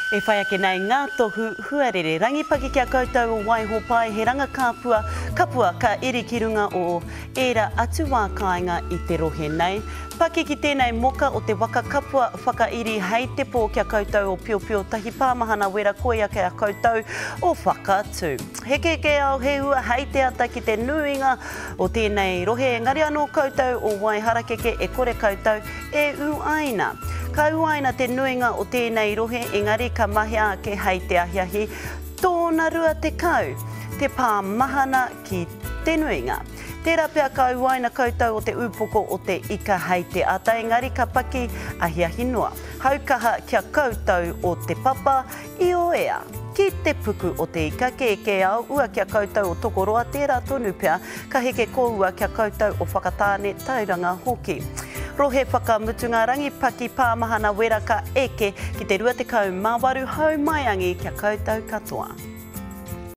E whai ake nei ngā tohu huarere. Rangipaki ki a koutou o Waihopai, he ranga kāpua, kapua ka iri ki runga o ērā atu wā kāinga i te rohe nei. Paki ki tēnei moka o te waka kapua whakairi hei te pō ki a koutou o Piopio tahi pāmahana wera koia ki a koutou o Whakatū. He kēkē ao he ua hei te ata ki te nuinga o tēnei rohe engari anō koutou o Waiharakeke e kore koutou e uaina. Ka uaina te nuinga o tēnei rohe engari ka mahea ake hei te ahiahi tōna 20 te pā mahana ki te nuinga. Tērā pea ka uaina koutou o te ūpoko o te ika hei te ata engari ka paki ahiahi noa. Haukaha kia koutou o te papa I oea ki te puku o te ika kēkē ao ua kia koutou o Tokoroa tērā tonu pea ka heke kōua kia koutou o Whakatāne Tauranga hoki. Rohe whakamutunga rangi paki pāmahana wera ka eke ki te 28 haumaiangi kia koutou katoa.